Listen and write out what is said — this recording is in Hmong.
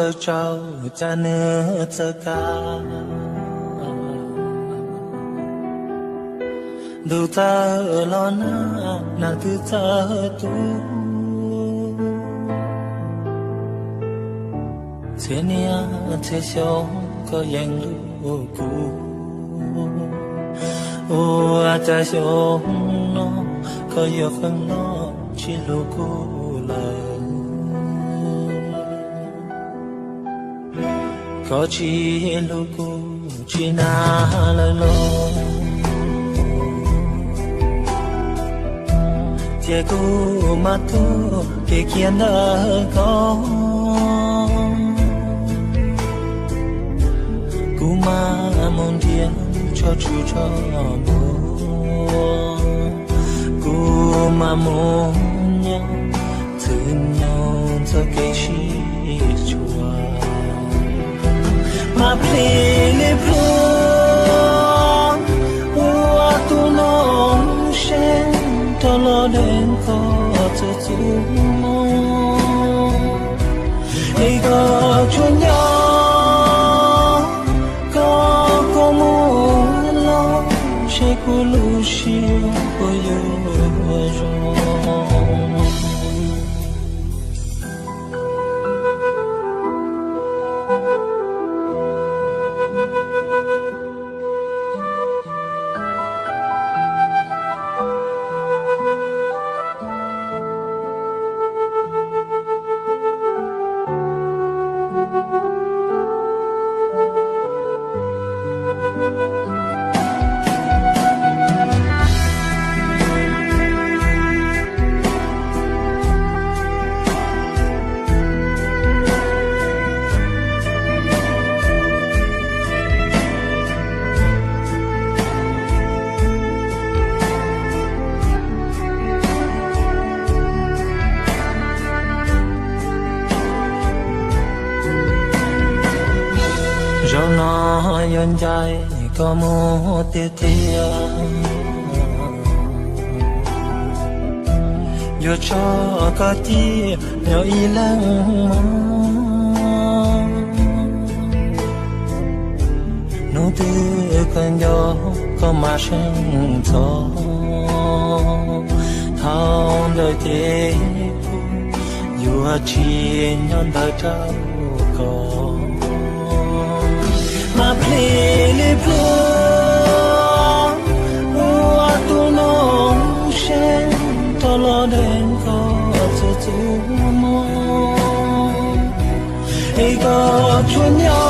Txawj tsaug cas nws txawj kab, ntuj txawj los nag, nag twb txawj tu. Txhia niaj txhia xyoo koj yeej hlub kuv, ua cas xyoo no koj yuav qee no tsis hlub kuv lawm. Koj tsis hlub kuv tsis nag lawm los, ces kuv mam tuag kiag kiag ntawm koj. Kuv mam mus nrhiav tso tshuaj tso npua, kuv mam mus nyob txwm nyoog txoj kev sib tshuam. Mas plig li pluag ua tus noog seb rov los deev koj txhua txhua hmo. Es koj tsuas nyob, koj koj mus los, seb kuv lub siab puas yuav zoo. Zaum no yuav ncaim koj mus tiag tiag, yuav tso koj cia nyob ib leeg mog. Hnub twg koj nco koj mam seev ntxov, thaum ntawd ces kuv yuav tsis nyob ntawd rau koj. Mas plig li pluag ua tus noog seb rov los deev koj txhua txhua hmo. Es koj tsuas nyob,